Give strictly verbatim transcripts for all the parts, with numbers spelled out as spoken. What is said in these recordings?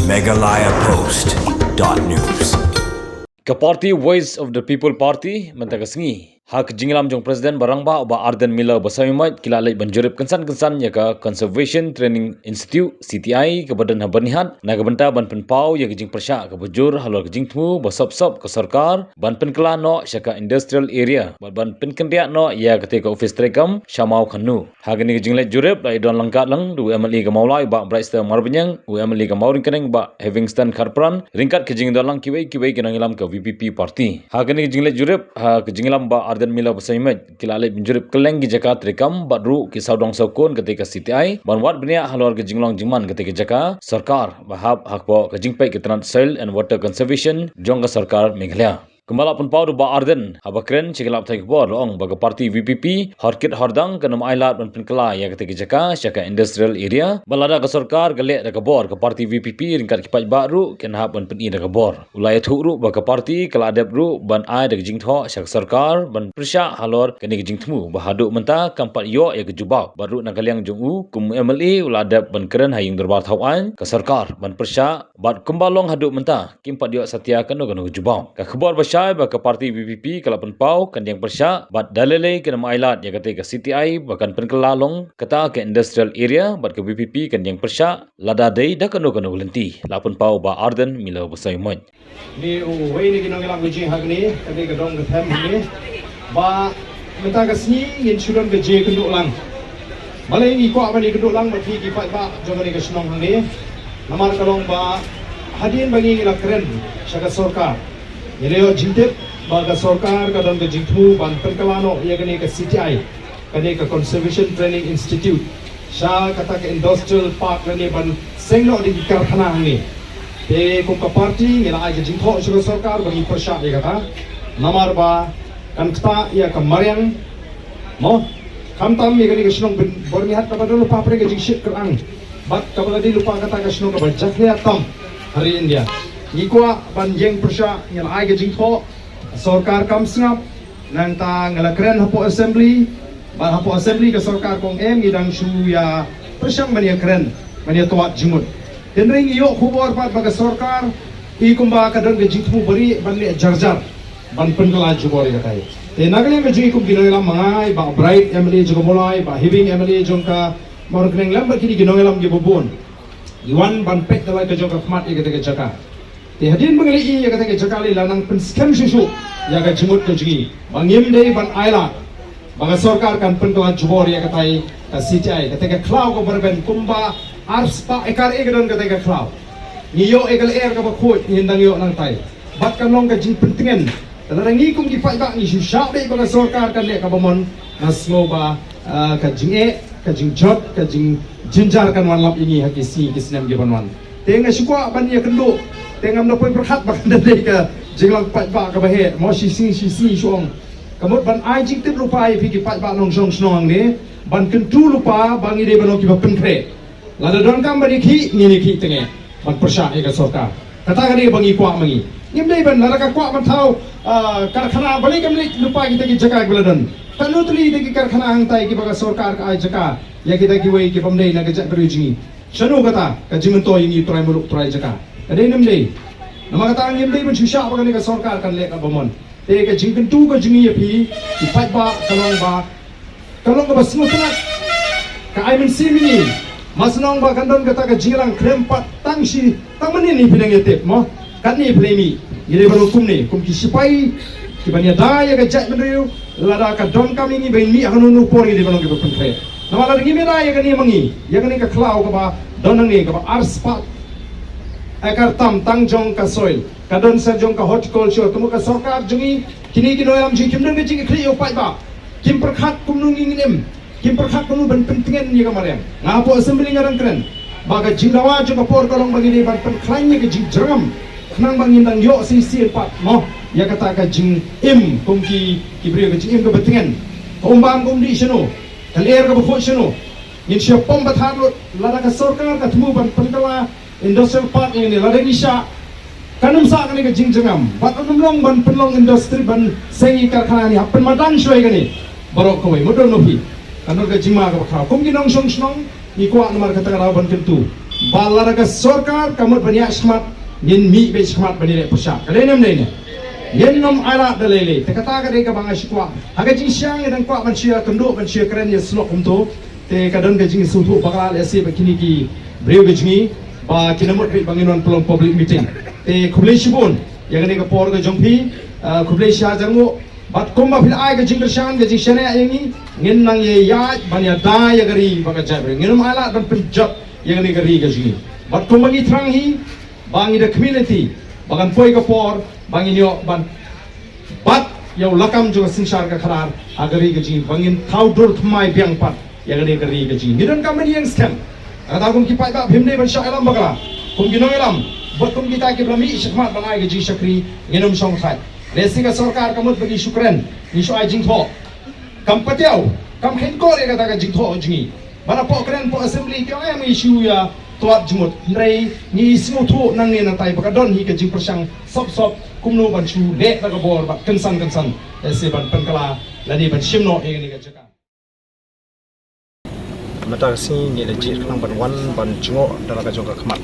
Meghalaya Post dot news. Ka party Voice of the People Party mynta ka sngi, ha ka jingïalam jong President ba rangbah u Bah Ardent Miller Basaiawmoit, ki la leit ban jurip kynsan kynsan ïa ka Conservation Training Institute, C T I, kaba don ha Byrnihat, na ka bynta ban pynpaw ïa ka jingpyrshah kaba jur halor ka jingthmu ba sop sop ka sorkar ban pynkylla noh sha ka industrial area bad ban pynkynriah noh ïa kata ka office treikam sha Mawkhanu. Ha kane ka jingleit jurip la ïadon ryngkat lang da u M L A ka Mawlai Bah Brightstar Marbaniang, u M L A ka Mawryngkneng Bah Hevingston Kharpran, ryngkat ka jingdon lang kiwei kiwei ki nongïalam ka V P P party. Ha kane ka jingleit jurip, ha ka jingïalam Bah Ardent Miller Basaiawmoit, ki la leit ban jurip kylleng ki jaka treikam bad ruh ki sawdong sawkun kata ka C T I ban wad bniah halor ka jinglong jingman kata ka jaka sorkar ba hap hapoh ka jingpeit ka tnat Soil and Water Conservation jong ka sorkar Meghalaya. Kumba la pynpaw da u Bah Ardent haba kren sha ki lad pathai khubor, la ong ba ka party V P P hor kit hor dang kan ym ailad ban pynkylla ïa kata ka jaka sha ka industrial area, bad lada ka sorkar ka leh da ka bor, ka party V P P ryngkat ki paidbah ruh kin hap ban pyni da ka bor. U la ïathuh ruh ba ka party ka la dep ruh ban ai da ka jingthoh sha ka sorkar ban pyrshah halor kane ka jingthmu ba haduh mynta kam pat ïoh ïa ka jubab, bad ruh na ka liang jong u kum M L A u la dep ban kren ha ïing dorbar thaw aiñ ka sorkar ban pyrshah, bad kumba long haduh mynta kim pat ïoh satia kano kano ka jubab. Ka khubor ba shai ba ka party V P P ka la pynpaw kan ïeng pyrshah bad da lei lei kan ym ailad ïa kata ka C T I ba kan pynkylla long kata ka industrial area, bad ka V P P kan ïeng pyrshah lada dei da kano kano ka lynti, la pynpaw Bah Ardent Miller Basaiawmoit. Ni uwei na ki nongïalam ka jingïalang hangne, ka dei ka dong ka them hangne. Ba mynta ka sngi ngin shu don ka jingïakynduh lang. Balei ngi kwah ban ïakynduh lang bad phi ki paidbah jong kane ka shnong hangne? Namar ka long ba hadien ba ngi la kren sha ka sorkar, ngi la ïoh jingtip ba ka sorkar ka don ka jingthmu ban pynkylla noh ïa kane ka C T I, kane ka Conservation Training Institute, sha kata ka Industrial Park, lane ban seng noh da ki karkhana hangne. Te kum ka party ngi la ai ka jingthoh sha ka sorkar ba ngin pyrshah ïa kata, namar ba kan ktah ïa ka mariang, mo, khamtam ïa kane ka shnong Byrnihat kaba don lypa pyrshah ka jingshit kyrang, bad kaba la dei lypa kata ka shnong kaba jakhlia tam ha ri India. Ngi kwah ban ïeng pyrshah, ngi la ai ka jingthoh, sorkar kam sngap. Nangta nga la kren hapoh assembly, bad hapoh assembly ka sorkar ka ong em, ngi dang shu ïa pyrshang ban ïa kren, ban ïa twad jingmut. Hynrei ngi ïoh khubor pat ba ka sorkar i kumba ka don ka jingthmu bari ban leh jar jar ban pynkylla jubor ïa katai. Te na ka liang ka jong ngi kum ki nongïalam, ma nga, Bah Bright M L A jong ka Mawlai, Bah Hibing M L A jong ka Mawryngkneng, lem bad kine ki nongïalam kiba bun, ngi wan ban peit da la ka jong ka khmat ïa kata ka jaka. Te hadien ba ngi la ïoh ïa kata ka jaka, la nang pynskhem shuh shuh ïa ka jingmut ka jong ngi ba ngim dei ban ailad ba ka sorkar kan pynkylla jubor ïa katai ka C T I, katai ka khlaw kaba rben kumba arspah ekar eh ka don katai ka khlaw. Ngi ïoh ïa ka lyer kaba khuid, ngin dang ïoh nangtai. Bad kan long ka jingpyntngen. Te lada ngi kum ki paidbah ngi shu shah beit ba ka sorkar kan leh kaba mon, nga sngew ba, ah, ka jingeh, ka jingjot, ka jingjynjar kan wan lap ïa ngi ha ki sngi ki snem ki ban wan. Te nga shu kwah ban ïakynduh, te ngam da poi pyrkhat ba kan da dei ka jinglong paidbah kaba heh, mo, shi sngi shi sngi shu ong. Ka mut ban ai jingtip lypa ïa phi ki paidbah nongshong shnong hangne, ban kyntu lypa ba ngi dei ban long kiba pynkhreh. Lada donkam ban ïakhih, ngin ïakhih tang eh ban pyrshah ïa ka sorkar. Kata ka dei ba ngi kwah ma ngi. Ngim dei ban, lada ka kwah ban thaw, ah, karkhana, balei kam leit lypa kita ki jaka kiba la don? Katno tylli kita ki karkhana hangtai kiba ka sorkar ka ai jaka ïa kita kiwei ki bym dei na ka jaitbynriew jong ngi? Shano kata ka jingmyntoi ïa ngi trai muluk trai jaka? Ka dei ne ym dei? Namar kata ngim dei ban shu shah ba kane ka sorkar kan leh kaba mon. Te ka jingkyntu ka jong ngi ïa phi ki paidbah ka long ba, ka long kaba sngewtynnat. Ka ai mynsiem ïa ngi. Mar shu ong ba kan don kata ka jingïalang khlem pat tang shi, tang mynnin phi dang ïatip, mo. Katne phi la mih, ngi dei ban long kumne, kum ki sipai kiban ïada ïa ka jaitbynriew. Lada ka donkam ïa ngi ban mih ha kano kano por, ngi dei ban long kiba pynkhreh. Namar lada ngim ïada ïa kane ma ngi, ïa kane ka khlaw kaba don hangne kaba arspah ekar tam tang jong ka soil, ka don sa jong ka horticulture, te mo ka sorkar jong ngi, kine ki nongïalam jong ngi kim don ka jingïakhih ïa u paidbah. Kim pyrkhat kumno ngi ngin im, kim pyrkhat kumno ban pyntngen ïa ka mariang. Nga hapoh assembly nga dang kren ba ka jingdawa jong ka por ka long ba ngi dei ban pynkhlaiñ ïa ka jingjrngam, khnang ba ngin dang ïoh shisien pat, mo, ïa kata ka jingim kum ki, ki briew, ka jingim kaba tngen. Ka um bam ka um dih shano, ka lyer kaba khuid shano. Ngin shu pom ba thar lut, lada ka sorkar ka thmu ban pynkylla Industrial Park ïa kane, lada ngi shah, kan ym sah kane ka jingjrngam. Bad ym long ban pynlong industry, ban seng ïa ki karkhana, ngi hap pynmadan shuwa ïa kane. Baroh kawei, mut don ma phi, kan don ka jingma kaba khraw. Kum ki nongshong shnong ngi kwah namar kata ka daw ban kyntu. Ba lada ka sorkar ka mut ban ïaid shakhmat, ngin mih beit shakhmat ban ïaleh pyrshah. Ka dei ne ym dei ne? Ngin ym ailad da lei lei. Te kata ka dei kaba nga shu kwah. Ha ka jingshisha nga dang kwah ban shu ïakynduh ban shu ïakren ïa shnong kumto. Te ka don ka jingsngewthuh bakla lehse ba kine ki briew ka jong ngi ba ki la mut beit ba ngin wan pynlong public meeting. Te khublei shibun ïa kane ka por ka jong phi. Ah, khublei shihajar nguh. Bad kumba phi la ai ka jingkyrshan ka jingshaniah ïa ngi, ngin nang ïa ïaid ban ïada ïa ka ri bad ka jaitbynriew. Ngin ym ailad ban pynjot ïa kane ka ri ka jong ngi. Bad kumba ngi thrang hi ba ngi da khmih lynti ba kan poi ka por ba ngin ïoh ban bat ïa u lakam jong ka synshar ka khadar ha ka ri ka jong ngi, ba ngin thaw dur thymmai biang pat ïa kane ka ri ka jong ngi. Ngi donkam ban ïeng skhem. Kata kum ki paidbah phim dei ban shah ïalam bakla, kum ki nongïalam bad kum kita kiba la mih shakhmat ban ai ka jingshakri, ngin ym shong thait. Lehse ka sorkar ka mut ba ngi shu kren, ngi shu ai jingthoh. Kam patiaw, kam kheiñ kor ïa kata ka jingthoh jong ngi. Ba napoh kren poh assembly ki ong em ngi shu ïa twad jingmut. Hynrei ngi sngewthuh nangne nangtai ba ka don hi ka jingpyrshang sop sop kumno ban shu leh da ka bor bad kynsan kynsan, lehse ban pynkylla lane ban shim noh ïa kane ka jaka. Mynta ka sngi ngi la jied khnang ban wan ban jngoh da la ka jong ka khmat.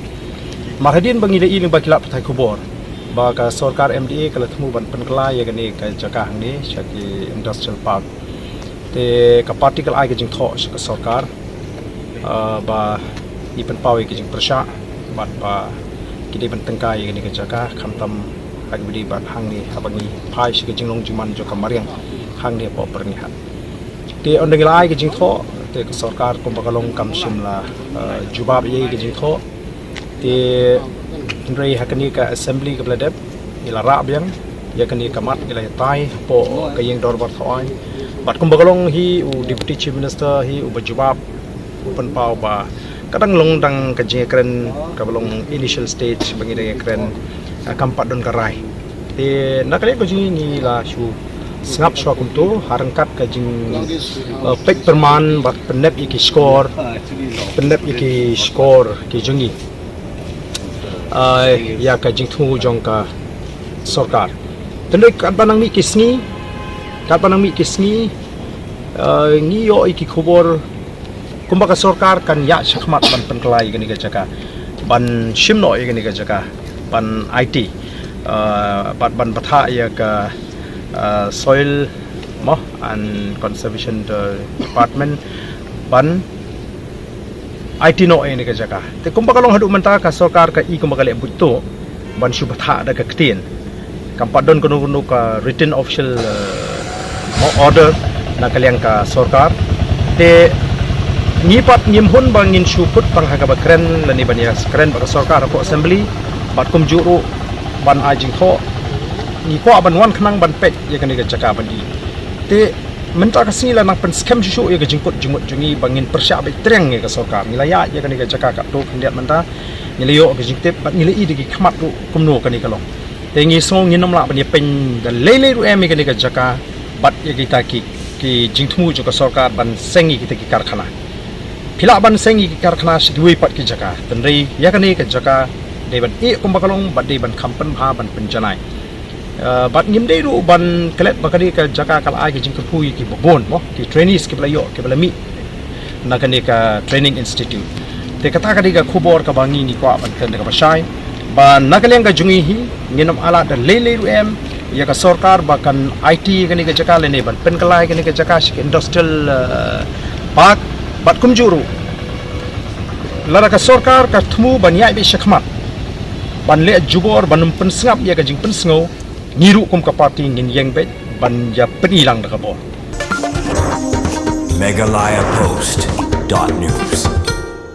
Mar hadien ba ngi la ïohi lyngba ki lad pathai khubor ba ka sorkar M D A ka la thmu ban pynkylla ïa kane ka jaka hangne sha ki industrial park. Te ka party ka la ai ka jingthoh sha ka sorkar, ah, ba ngi pynpaw ïa ka jingpyrshah bad ba ki dei ban tyngkai ïa kane ka jaka khamtam ha kaba dei bad hangne haba ngi phai sha ka jinglong jingman jong ka mariang hangne hapoh Byrnihat. Te ynda ngi la ai ka jingthoh, te ka sorkar kumba ka long kam shym la, eh, jubab ïa ka jingthoh. Te hynrei ha kane ka assembly kaba la dep ngi la rah biang ïa kane ka mat, ngi la ïatai hapoh ka ïing dorbar thaw aiñ. Bad kumba ka long hi u Deputy Chief Minister hi uba jubab, u pynpaw ba ka dang long dang ka jingïakren kaba long initial stage ba ngi dang ïakren, eh, kam pat don ka rai. Te na ka liang ka jong ngi ngi la shu sngap shuwa kumto ha ryngkat ka jing, eh, peit pyrman bad pynnep ïa ki shkor, pynnep ïa ki shkor ki jong ngi, eh, ïa ka jingthmu jong ka sorkar. Te hynrei katba nang mih ki sngi, katba nang mih ki sngi, eh, ngi ïoh ïa ki khubor kumba ka sorkar kan ïaid shakhmat ban pynkylla ïa kane ka jaka, ban shim noh ïa kane ka jaka, ban aiti, eh, bad ban bthah ïa ka, eh, Soil mo and Conservation Department ban aiti noh ïa kane ka jaka. Te kumba ka long haduh mynta ka sorkar ka i kumba ka leh buit tuh ban shu bthah da ka ktien. Kam pat don kano kano ka written official, eh, mo-, order na ka liang ka sorkar. Te ngi pat ngim hun ba ngin shu kut tang ha kaba kren lane ban ïakren bad ka sorkar hapoh assembly bad kumjuh ruh ban ai jingthoh. Ngi kwah ban wan khnang ban peit ïa kane ka jaka ban i. Te mynta ka sngi la nang pynskhem shuh shuh ïa ka jingkut jingmut jong ngi ba ngin pyrshah beit triang ïa ka sorkar. Ngi la ïaid ïa kane ka jaka katto khyndiat mynta, ngi la ïoh ka jingtip bad ngi la i da ki khmat ruh kumno kane ka long. Te ngi sngew ngin ym lah ban ïapeiñ da lei lei ruh em ïa kane ka jaka bad ïa kita ki, ki jingthmu jong ka sorkar ban seng ïa kita ki karkhana. Phi lah ban seng ïa ki karkhana sha kiwei pat ki jaka. Hynrei ïa kane ka jaka dei ban ïeh kumba ka long bad dei ban kham pynbha ban pynjanai. Eh, bad ngim dei ruh ban klet ba kane ka jaka ka la ai ka jingkyrkhu ïa kiba bun mo, ki trainees kiba la ïoh, kiba la mih na kane ka training institute. Te kata ka dei ka khubor kaba ngi ngi kwah ban kren da kaba shai ba na ka liang ka jong ngi hi ngin ym ailad da lei lei ruh em ïa ka sorkar ba kan aiti kane ka jaka lane ban pynkylla kane ka jaka sha ka industrial, eh, park. Bad kumjuh ruh lada ka sorkar ka thmu ban ïaid beit shakhmat ban leh jubor ban ym pynsngap ïa ka jingpynsngew, ngi ruh kum ka party ngin ïeng beit ban ïa pyni lang da ka bor. Meghalaya Post dot news.